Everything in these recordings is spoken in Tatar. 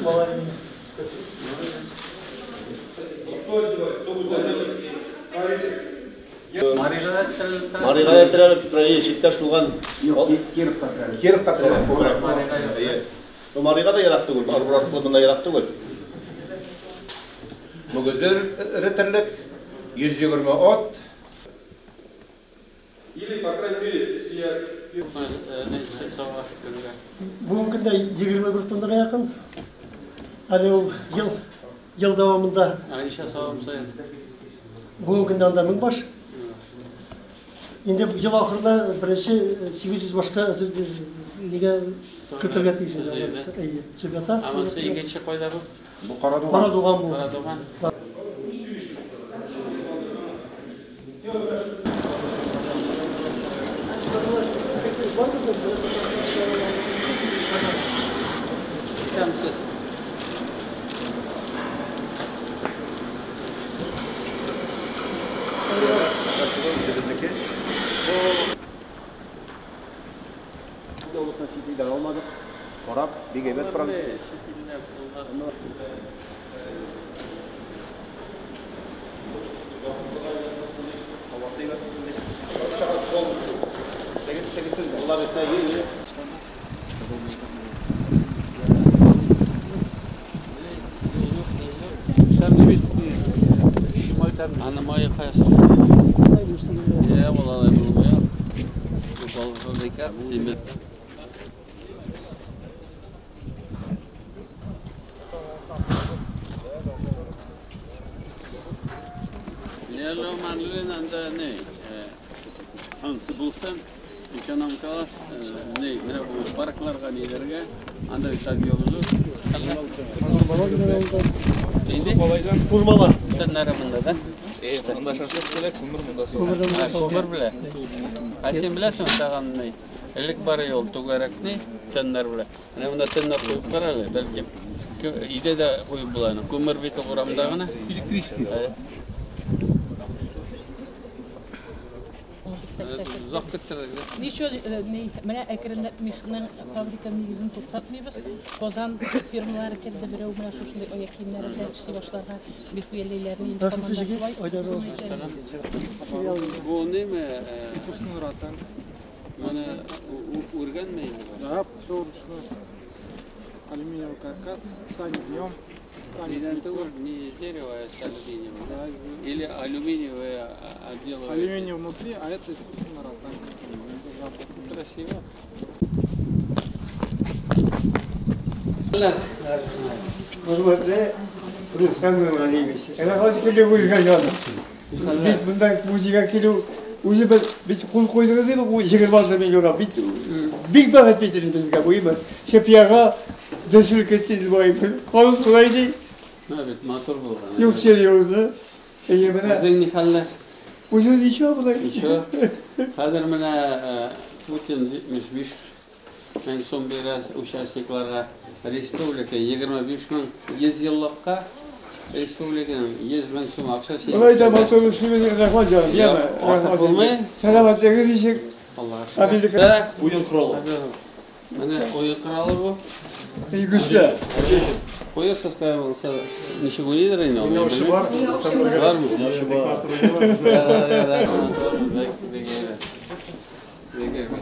Малай. Марига терәлеп, читтәш булган. Кировка терәлеп. Кировка терәлеп. Марига да ерак түгел, Арбур клубында ерак түгел. Мөгезләр эре терлек, 120 ат. Или, по крайней мере, если я... Бүгенге көндә 21 тоннага якын. Әле ул ел дәвамында. Бүгенге көндә анда 1000 баш. Инде ел ахырында беренче 800 башка нигә көтергә тиеш. Әйе, чемпионатта. Анысы икенче кайда бу? Бу Карадуган. Карадуган бу. Карадуган. Алмадык. Карап, бик әйбәт прам. Kurmalar. Tınları bunda da. Анда шашлык белә, күмер монда. Күмер белә. Ә син беләсеңме тагын ни? Элек бар юл түгәрәкне төннәр белә. Менә монда төннәр куеп кара әле, бәлки өйдә дә куеп була. Күмер бит урамда гына. Электрический. Озак көттердек. Ничего, менә әкренләп мехның фабрика нигезен туктатмыйбыз. Казан фирмалары килде, берәү менә шушындый аяк киемнәре белән эшли башлаган, мех бияләйләрне инде команда шулай. Бу неме? Менә үргәнме инде? Да, все вручную. Алюминиевый каркас, сами бьем. Не из дерева, а с алюминием. Да? Или алюминиевые отделывают. Алюминий внутри, а это искусственно ротанг. Красиво. Хөрмәтле Рустам Нургалиевич, рәхмәт килүегезгә җаным. Бит монда музейга килү үзе бер бит кул куйдыгыз инде бу 26 миллионга бит бик бәхет бит инде безгә бу имеш. Чепьяга дәшел китте инде бу әйбер. Халык шулай ди. Менә бит матур булган. Юк, серьезно. Әйе, менә. Үзең ни хәлләр? Үзең ничего болай? Ничего. Хәзер менә Путин 75 мең сум бирә участникларга. Республика 25 мең 100 еллыкка республиканың 100 мең сум акча син. Болай да матур эшлибез, рәхмәт җаным. Яме. Артык булмый. Сәламәтлегез ничек? Аллаһ шөкер. Уен коралы. Менә уен коралы бу. Көчле. Куерсыз кая булса, ничек уйныйдыр инде ул? Уйнаучы бар. Бармы? Уйнаучы бар. Да, да, да. Бик бик әйбәт. Бик әйбәт.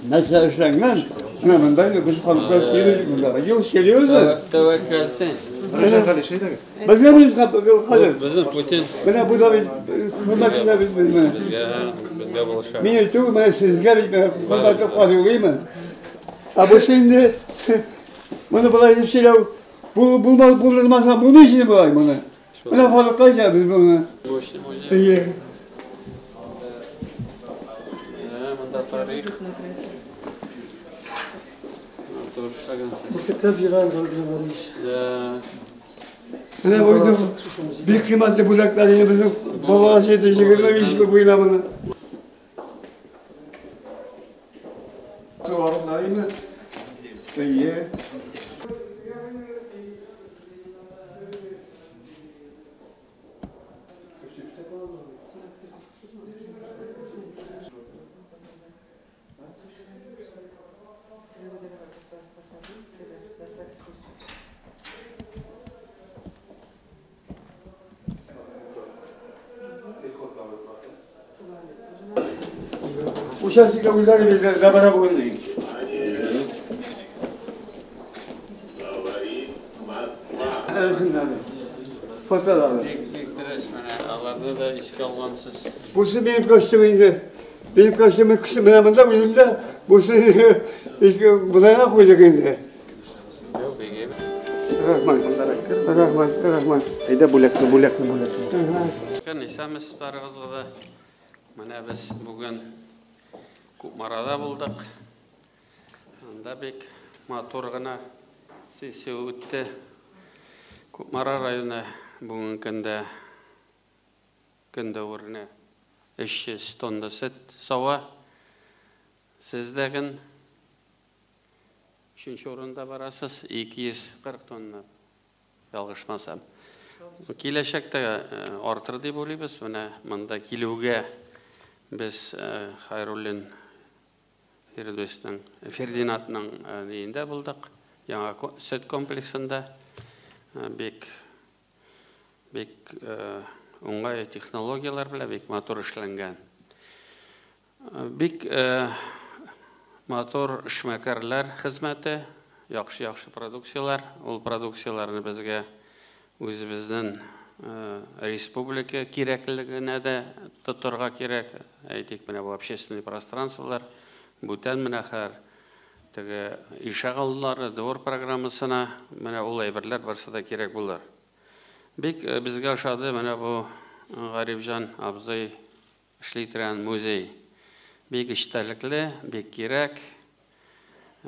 Нәрсә эшләнгән? Менә монда без халыкка сөйлибез монда. Юк, серьезно. Тәвәккәлсен. Рәҗәп Галиш, әйдәгез. Безгә без хәзер. Безнең Путин. Менә бу да бит хөрмәт итәбез без менә. Безгә булыша. Мин әйтү, менә сезгә бит менә хөрмәтле кадыйлыймын. Ә бу инде моны болай дип сөйләү булмас булдырмаса, бу ни өчен болай моны? Менә халыкка әйтәбез моны. Мощный музей. Әйе. Монда тарих. Матур эшләгәнсез. Мактап җыйган Галиевич. Да. Менә бу бик кыйммәтле бүләкләр инде безнең балалар җитә 25 ел буена моны. Туарыннарымы? Әйе. Участникта үзләре бирде, забара бүген ди. Фотолары. Бик дөрес, менә аларны да искә алгансыз. Бусы минем костюм инде. Минем костюм кеше менә монда үземдә. Бусы ике болайга куйдык инде. Юк, бик әйбәт. Рәхмәт. Рәхмәт, рәхмәт. Әйдә бүләкне, бүләкне, бүләкне. Көн исәнмесез барыгызга да. Менә без бүген Кукмарада булдык. Анда бик матур гына сессия үтте. Кукмара районы бүгенге көндә көн дәверенә 300 тонна сөт сава. Сез дә ген өченче урында барасыз, 240 тонна, ялгышмасам. Киләчәктә артыр дип уйлыйбыз. Менә монда килүгә без Хайруллин Фирдүснең, Фердинатның ниендә булдык. Яңа сөт комплексында бик бик уңай технологияләр белән бик матур эшләнгән. Бик матур эшмәкәрләр хезмәте, яхшы-яхшы продукцияләр. Ул продукцияләрне безгә үзебезнең республика кирәклегенә дә тотарга кирәк. Әйтик, менә бу общественный пространстволар, бүтән менә хәр теге ишегаллары, двор программасына менә ул әйберләр барсы да кирәк булыр. Бик безгә ошады менә бу Гарифҗан абзый эшли торган музей. Бик эчтәлекле, бик кирәк.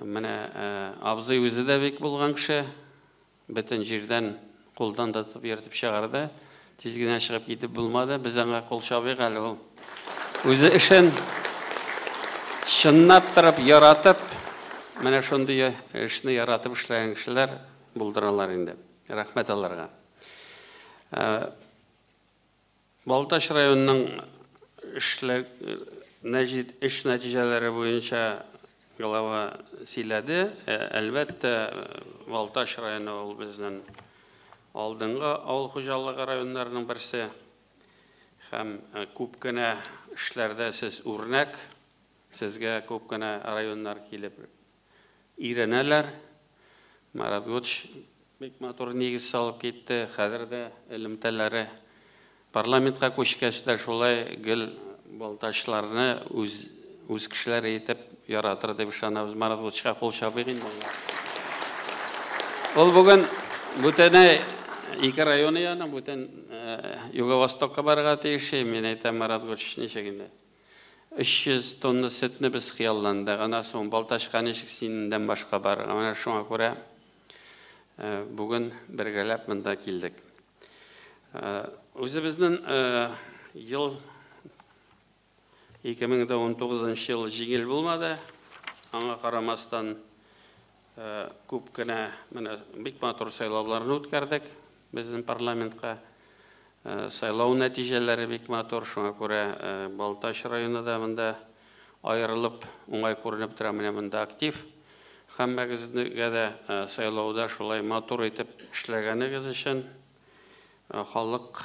Менә абзый үзе дә бик булган кеше. Бөтен җирдән кулдан тотып йөртеп чыгарды. Тиз генә чыгып китеп булмады. Без аңа кул чабыйк әле ул. Үзе эшен чынлап торып яратып, менә шундый эшне яратып эшләгән кешеләр булдыралар инде. Рәхмәт аларга. Балтач районының эш нәтиҗәләре буенча глава сөйләде. Әлбәттә, Балтач районы ул безнең алдынгы авыл хуҗалыгы районнарының берсе. Һәм күп кенә эшләрдә сез үрнәк, сезгә күп кенә районнар килеп өйрәнәләр. Марат Готч бик матур нигез салып китте. Хәзер дә элемтәләре парламентка күчкәч тә шулай гел балтачларны үз кешеләре итеп яратыр дип ышанабыз. Марат Готчка кул чабыйк инде. Ул бүген бүтән ике районы яны, бүтән Юго-Востокка барырга тиеш. Мин әйтәм, Марат Готч ничек инде? 300 тонна сөтне без хыялландык. Ана соң Балтачка ничек синнән башка барырга? Менә шуңа күрә бүген бергәләп монда килдек. Үзебезнең ел 2019 ел җиңел булмады. Аңа карамастан күп кенә менә бик матур сайлауларны үткәрдек безнең парламентка. Сайлау нәтиҗәләре бик матур, шуңа күрә Балтач районы да монда аерылып уңай күренеп тора, менә монда актив. Һәммәгезгә дә сайлауда шулай матур итеп эшләгәнегез өчен, халык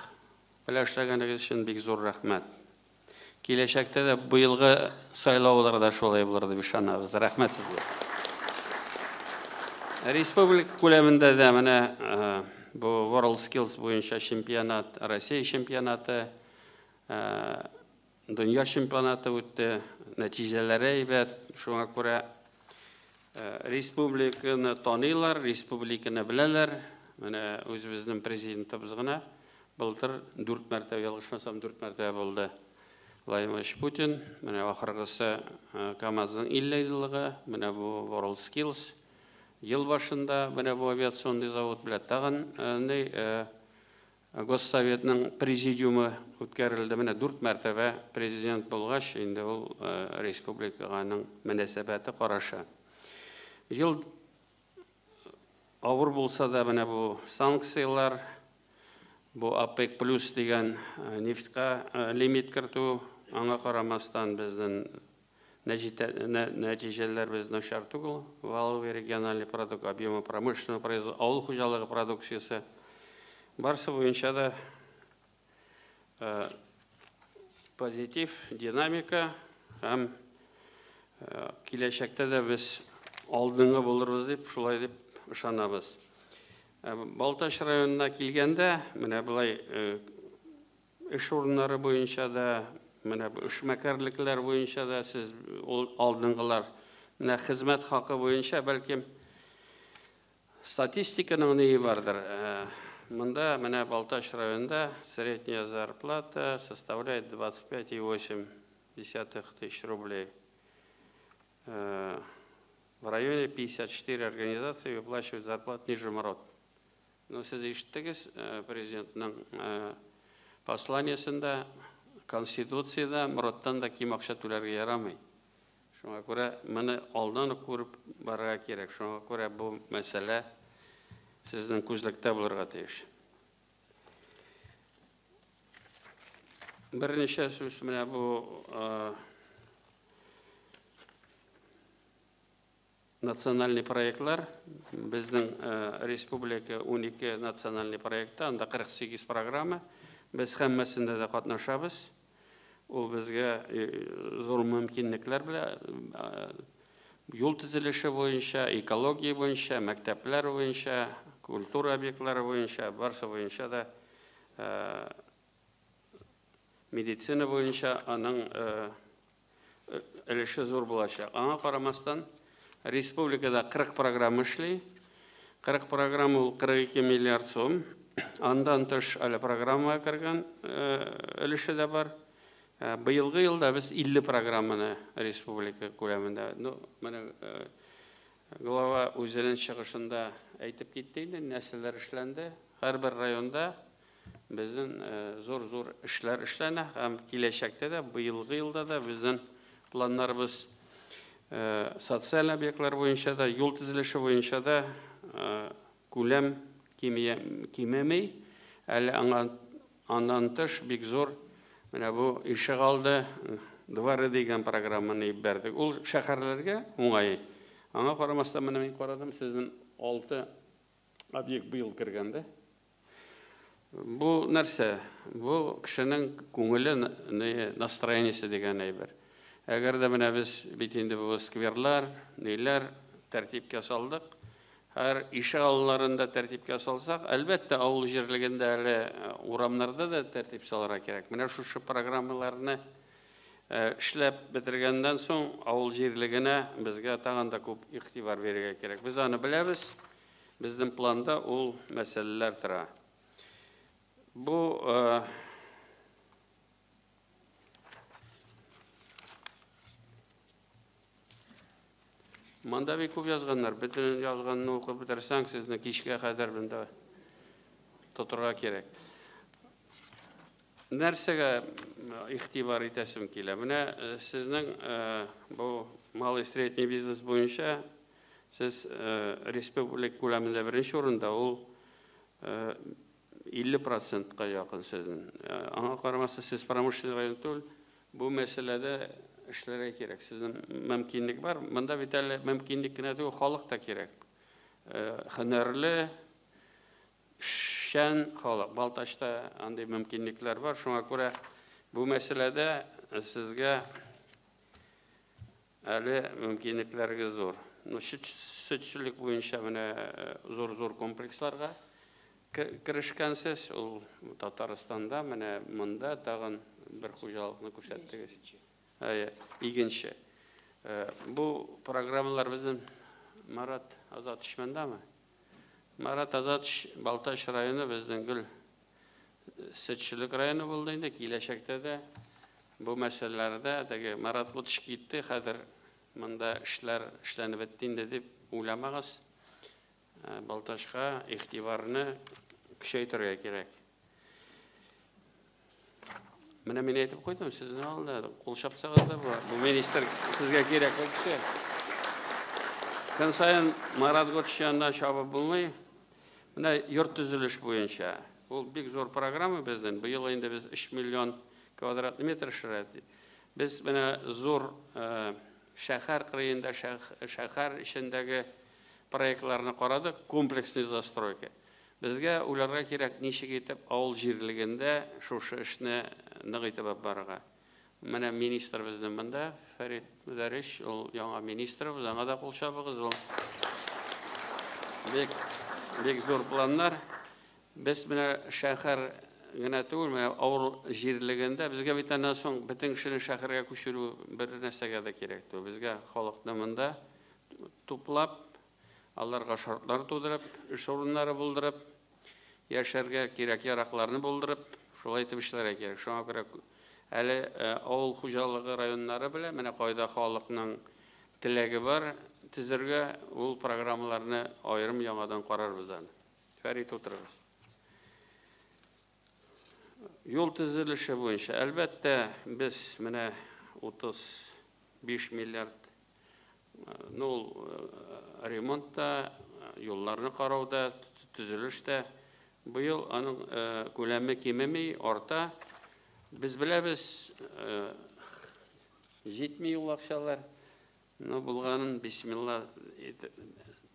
белән эшләгәнегез өчен бик зур рәхмәт. Киләчәктә дә быелгы сайлаулар да шулай булыр дип ышанабыз. Рәхмәт сезгә. Республика күләмендә дә менә бу World Skills буенча чемпионат, Россия чемпионаты, дөнья чемпионаты үтте. Нәтиҗәләре әйбәт. Шуңа күрә республиканы таныйлар, республиканы беләләр. Менә үзебезнең президентыбыз гына былтыр 4 мәртәбә, ялгышмасам, 4 мәртәбә булды Владимир Путин. Менә ахыргысы КАМАЗның 50 еллыгы, менә бу World Skills. Ел башында менә бу авиационный завод белән тагын Госсоветның президиумы үткәрелде. Менә 4 мәртәбә президент булгач, инде ул республиканың мөнәсәбәте карашы. Ел авыр булса да, менә бу санкцияләр, бу ОПЕК плюс дигән нефтькә лимит кертү, аңа карамастан безнең нәтиҗәләр без начар түгел. Валовый региональный продукт, объемы промышленного производства, авыл хуҗалыгы продукциясе барсы буенча да позитив, динамика һәм Киләчәктә дә без алдынгы булырбыз дип, шулай дип ышанабыз. Балтач районына килгәндә, менә болай эш урыннары буенча да, менә эшмәкәрлекләр буенча да сез алдынгылар. Менә хезмәт хакы буенча бәлкем статистиканың ние бардыр. Монда менә Балтач районында средняя зарплата составляет 25,8 тысяч рублей. В районе 54 организации выплачивают зарплату ниже МРОТ. Но сез ишеттегез президентның посланиесендә, Конституциядә МРОТтан да ким акча түләргә ярамый. Шуңа күрә моны алдан ук күреп барырга кирәк. Шуңа күрә бу мәсьәлә сезнең күзлектә булырга тиеш. Берничә сүз менә бу национальный проектлар. Безнең республика 12 национальный проектта, анда 48 программа. Без һәммәсендә дә катнашабыз. Ул безгә зур мөмкинлекләр белән юл төзелеше буенча, экология буенча, мәктәпләр буенча, культура объектлары буенча, барсы буенча да, медицина буенча аның өлеше зур булачак. Аңа карамастан республикада 40 программа эшли. 40 программа ул 42 миллиард сум. Андан тыш әле программага кергән өлеше дә бар. Быелгы елда без 50 программаны республика күләмендә. Ну, менә глава үзенең чыгышында әйтеп китте инде, нәрсәләр эшләнде. Һәрбер районда безнең зур-зур эшләр эшләнә һәм киләчәктә дә, быелгы елда да безнең планнарыбыз социаль объектлар буенча да, юл төзелеше буенча да күләм кимеми. Әле аннан тыш бик зур менә бу ишегалды дворы дигән программаны җибәрдек. Ул шәһәрләргә уңай. Аңа карамастан менә мин карадым, сезнең 6 объект быел кергәндә. Бу нәрсә? Бу кешенең күңеле, настроениесе дигән әйбер. Әгәр дә менә без бит инде бу скверлар, ниләр тәртипкә салдык, һәр ишегалларында тәртипкә салсак, әлбәттә, авыл җирлегендә әле урамнарда да тәртип салырга кирәк. Менә шушы программаларны эшләп бетергәннән соң авыл җирлегенә безгә тагын да күп игътибар бирергә кирәк. Без аны беләбез, безнең планда ул мәсьәләләр тора. Бу Монда бик күп язганнар. Бөтен язганны укып бетерсәң, сезне кичкә кадәр монда тотырга кирәк. Нәрсәгә игътибар итәсем килә? Менә сезнең бу малый средний бизнес буенча сез республика күләмендә беренче урында, ул 50%-ка якын сезнең. Аңа карамастан сез промышленный район түгел, бу мәсьәләдә эшләргә кирәк. Сезнең мөмкинлек бар. Монда бит әле мөмкинлек кенә түгел, халык та кирәк. Һөнәрле, эшчән халык. Балтачта андый мөмкинлекләр бар. Шуңа күрә бу мәсьәләдә сезгә әле мөмкинлекләрегез зур. Ну, сөтчелек буенча менә зур-зур комплексларга керешкәнсез. Ул Татарстанда, менә монда тагын бер хуҗалыкны күрсәттегез. Игенче. Бу программалар безнең Марат Азатович мондамы? Марат Азатович, Балтач районы безнең гел сөтчелек районы булды инде. Киләчәктә дә бу мәсьәләләрдә теге Марат Лутч китте, хәзер монда эшләр эшләнеп бетте инде дип уйламагыз. Балтачка игътибарны көчәйтергә кирәк. Менә мин әйтеп куйдым, сезнең алда кул чапсагыз да була. Бу министр сезгә кирәк кеше. Көн саен Марат Готч янына чабып булмый. Менә йорт төзелеш буенча. Ул бик зур программа безнең. Быел инде без 3 миллион квадрат метр эшләдек. Без менә зур шәһәр кырыенда, шәһәр эчендәге проектларны карадык, комплексный застройка. Безгә уйларга кирәк, ничек итеп авыл җирлегендә шушы эшне нык итеп алып барырга. Менә министр безнең монда, Фәрит Мөдәррис, ул яңа министрыбыз, аңа да кул чабыгыз, ул бик, бик зур планнар. Без менә шәһәр генә түгел, менә авыл җирлегендә безгә бит аннан соң бөтен кешене шәһәргә күчерү бер нәрсәгә дә кирәк түгел. Безгә халыкны монда туплап, аларга шартлар тудырып, эш урыннары булдырып, яшәргә кирәк-яракларны булдырып, шулай итеп эшләргә кирәк. Шуңа күрә әле авыл хуҗалыгы районнары белән менә кайда халыкның теләге бар төзергә, ул программаларны аерым яңадан карарбыз аны. Фәрит, утырыгыз. Юл төзелеше буенча, әлбәттә, без менә 35 миллиард, ну, ул ремонт та, юлларны карау да, төзелеш тә. Быел аның күләме кимеми, арта. Без беләбез, җитми ул акчалар. Но булганын бисмилла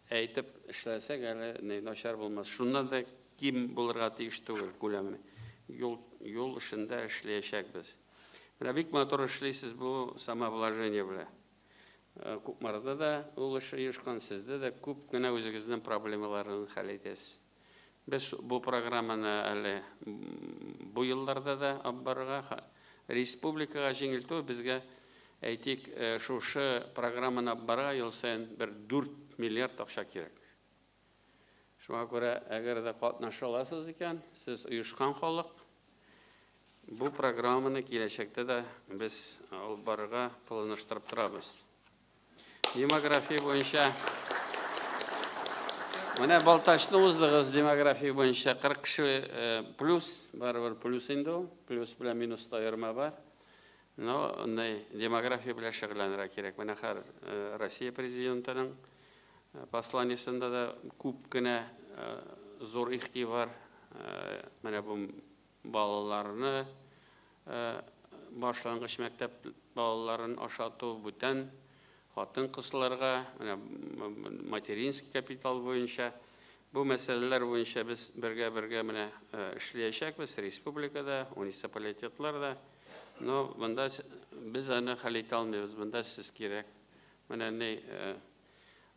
әйтеп эшләсәк, әле начар булмас. Шуннан да ким булырга тиеш түгел күләме. Юл, юл эшендә эшләячәкбез. Менә бик матур эшлисез бу самообложение белән. Кукмарада да ул эш оешкан, сездә дә күп кенә үзегезнең проблемаларыгызны хәл итәсез. Без бу программаны әле бу елларда да алып барырга, республикага җиңел түгел, безгә, әйтик, шушы программаны алып барырга ел саен бер 4 миллиард акча кирәк. Шуңа күрә, әгәр дә катнаша аласыз икән, сез оешкан халык, бу программаны киләчәктә дә без алып барырга планлаштырып торабыз. Демография буенча менә Балтачны уздыгыз демография буенча 40 кеше плюс, барыбер плюс инде ул, плюс белән минуста аерма бар. Но демография белән шөгыльләнергә кирәк. Менә хәзер Россия президентының посланиесендә дә күп кенә зур игътибар менә бу балаларны башлангыч мәктәп балаларын ашату, бүтән хатын-кызларга, менә материнский капитал буенча бу мәсьәләләр буенча без бергә-бергә менә эшләячәкбез республикада, муниципалитетларда. Но монда без аны хәл итә алмыйбыз, монда сез кирәк. Менә ни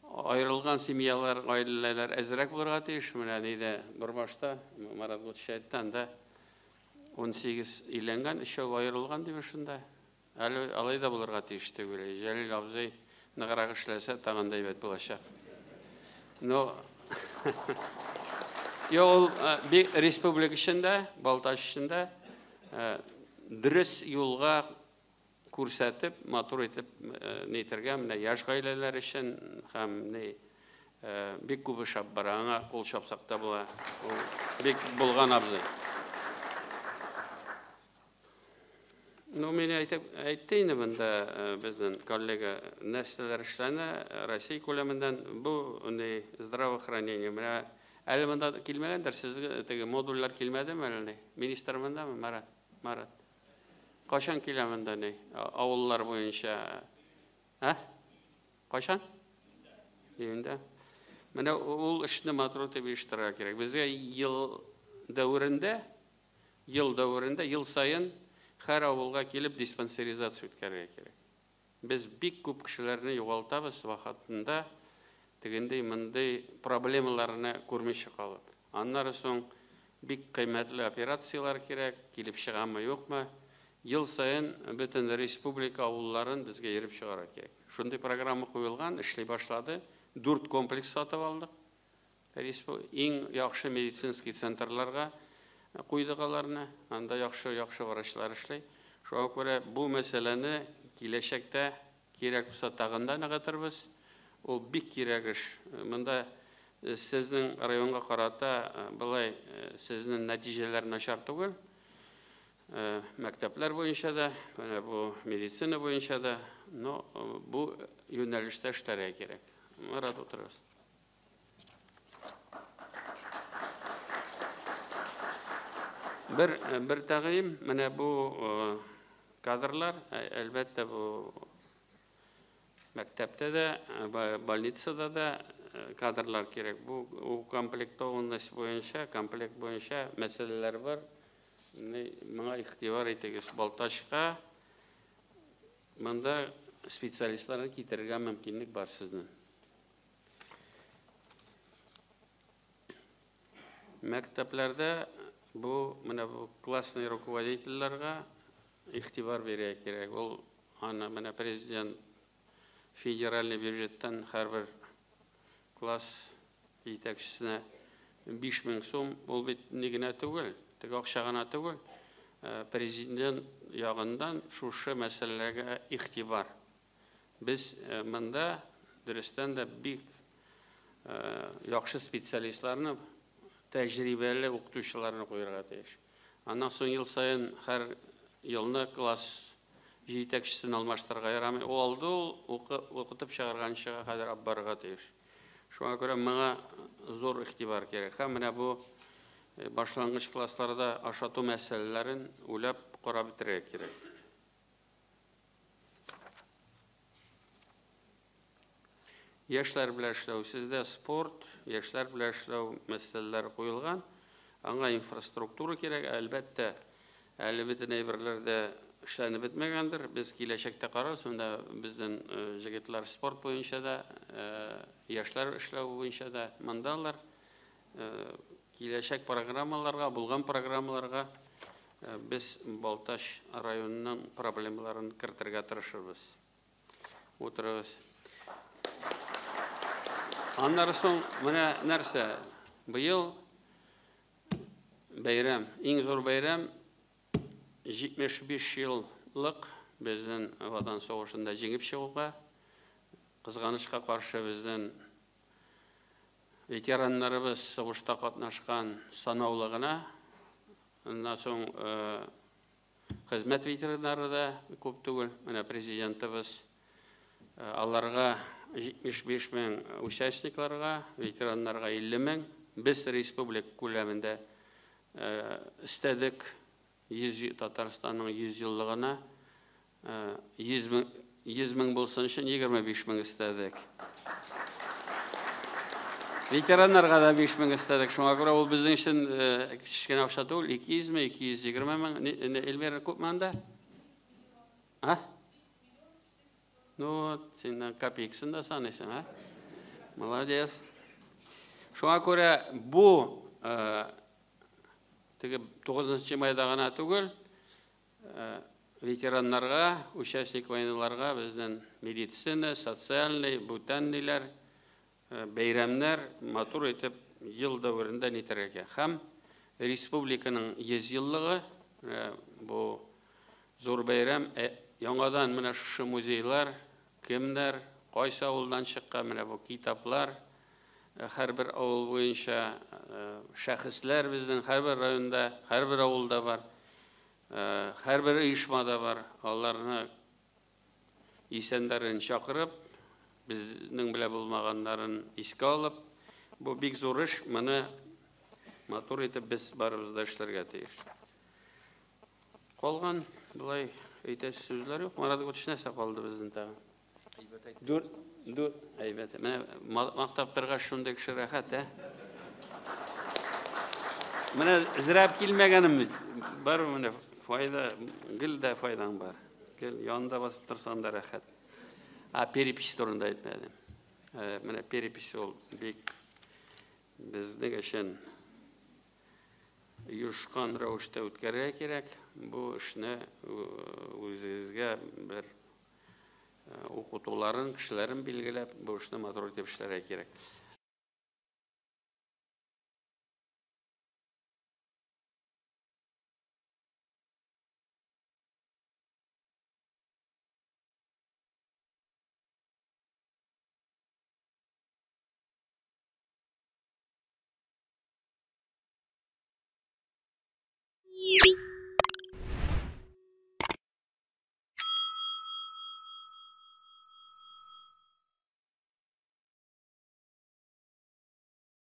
аерылган семьялар, гаиләләр әзрәк булырга тиеш. Менә нидә Бормашта, Марат Гутич әйтте, анда 18 өйләнгән, өчәү аерылган дип шунда. Әле алай да булырга тиеш түгел. Җәлил абзый ныграк эшләсә, тагын да әйбәт булачак. Но Йо, ул республика эчендә, Балтач эчендә дөрес юлга күрсәтеп, матур итеп нитергә, менә яшь гаиләләр өчен һәм ни бик күп эш алып бара. Аңа кул чапсак та була. Ул бик булган абзый. Ну, мин әйтеп, әйтте инде монда безнең коллега, нәрсәләр эшләнә Россия күләмендән, бу ни здравоохранение. Менә әле монда килмәгәндер, сезгә теге модульләр килмәдеме әле ни? Министр мондамы, Марат? Марат. Кайчан килә монда ни? Авыллар буенча. Ә? Кайчан? Июньдә. Менә ул эшне матур итеп оештырырга кирәк. Безгә ел дәверендә, ел дәверендә, ел саен һәр авылга килеп диспансеризация үткәрергә кирәк. Без бик күп кешеләрне югалтабыз вакытында, тегендәй мондый проблемаларны күрмичә калып. Аннары соң бик кыйммәтле операцияләр кирәк, килеп чыгамы, юкмы. Ел саен бөтен республика авылларын безгә йөреп чыгарга кирәк. Шундый программа куелган, эшли башлады. 4 комплекс сатып алдык. Иң яхшы медицинский центрларга куйдык аларны. Анда яхшы-яхшы врачлар эшли. Шуңа күрә бу мәсьәләне киләчәктә кирәк булса тагын да ныгытырбыз. Ул бик кирәк эш. Монда сезнең районга карата былай сезнең нәтиҗәләр начар түгел. Мәктәпләр буенча да, менә бу медицина буенча да, но бу юнәлештә эшләргә кирәк. Марат, утырыгыз. Бер тәгъим, менә бу кадрлар, әлбәттә, бу мәктәптә дә, больницада да кадрлар кирәк. Бу укомплектованность буенча, комплект буенча мәсьәләләр бар. Моңа игътибар итегез. Балтачка Монда специалистларны китерергә мөмкинлек бар сезнең. Мәктәпләрдә бу менә бу классный руководительләргә игътибар бирергә кирәк. Ул аны менә президент федеральный бюджеттан һәрбер класс җитәкчесенә 5000 сум, ул бит ни генә түгел, теге акча гына түгел, президент ягыннан шушы мәсьәләгә игътибар. Без монда дөрестән дә бик яхшы специалистларны, тәҗрибәле укытучыларны куярга тиеш. Аннан соң ел саен һәр елны класс җитәкчесен алмаштырырга ярамый. Ул алды ул укытып чыгарганчыга кадәр алып барырга тиеш. Шуңа күрә моңа зур игътибар кирәк. Һәм менә бу башлангыч классларда ашату мәсьәләләрен уйлап карап бетерергә кирәк. Яшьләр белән эшләү, сездә спорт, яшьләр белән эшләү мәсьәләләре куелган. Аңа инфраструктура кирәк. Әлбәттә, әле бөтен әйберләр дә эшләнеп бетмәгәндер. Без киләчәктә карарбыз. Монда безнең җегетләр спорт буенча да, яшьләр эшләү буенча да мондалар. Киләчәк программаларга, булган программаларга без Балтач районының проблемаларын кертергә тырышырбыз. Утырыгыз. Аннары соң менә нәрсә, быел бәйрәм, иң зур бәйрәм 75 еллык безнең Ватан сугышында җиңеп чыгуга, кызганычка каршы безнең ветераннарыбыз сугышта катнашкан санаулы гына, аннан соң хезмәт ветераннары да күп түгел. Менә президентыбыз аларга 75 мең участникларга, ветераннарга 50 мең. Без республика күләмендә истәдек Татарстанның 100 еллыгына 100 мең булсын өчен 25 мең истәдек. Ветераннарга да 5 мең истәдек. Шуңа күрә ул безнең өчен кечкенә акча түгел, 200 мең, 220 мең. Эльмира, күпме анда? А? Ну вот, син копейкасын да саныйсың, а? Молодец. Шуңа күрә бу теге 9 майда гына түгел, ветераннарга, участник войналарга безнең медицина, социальный, бүтәнниләр, бәйрәмнәр матур итеп ел дәверендә нитәргә кирәк. Һәм республиканың 100 еллыгы, бу зур бәйрәм, яңадан менә шушы музейлар, кемнәр, кайсы авылдан чыккан менә бу китаплар, һәрбер авыл буенча шәхесләр безнең һәрбер районда, һәрбер авылда бар, һәрбер оешмада бар. Аларны исәннәрен чакырып, безнең белән булмаганнарын искә алып, бу бик зур эш, моны матур итеп без барыбыз да эшләргә тиеш. Калган болай әйтәсе сүзләр юк. Марат Гутыш, нәрсә калды безнең тагын? Дүрт, әйбәт. Менә мактап торгач шундый кеше рәхәт, ә? Менә зрәп килмәгәнем бит. Бар менә файда, гел дә файдаң бар. Гел янында басып торсаң да рәхәт. А перепись турында әйтмәдем. Менә перепись ул бик безнең өчен оешкан рәвештә үткәрергә кирәк. Бу эшне үзегезгә бер укытуларын, кешеләрен билгеләп, бу эшне матур итеп эшләргә кирәк. You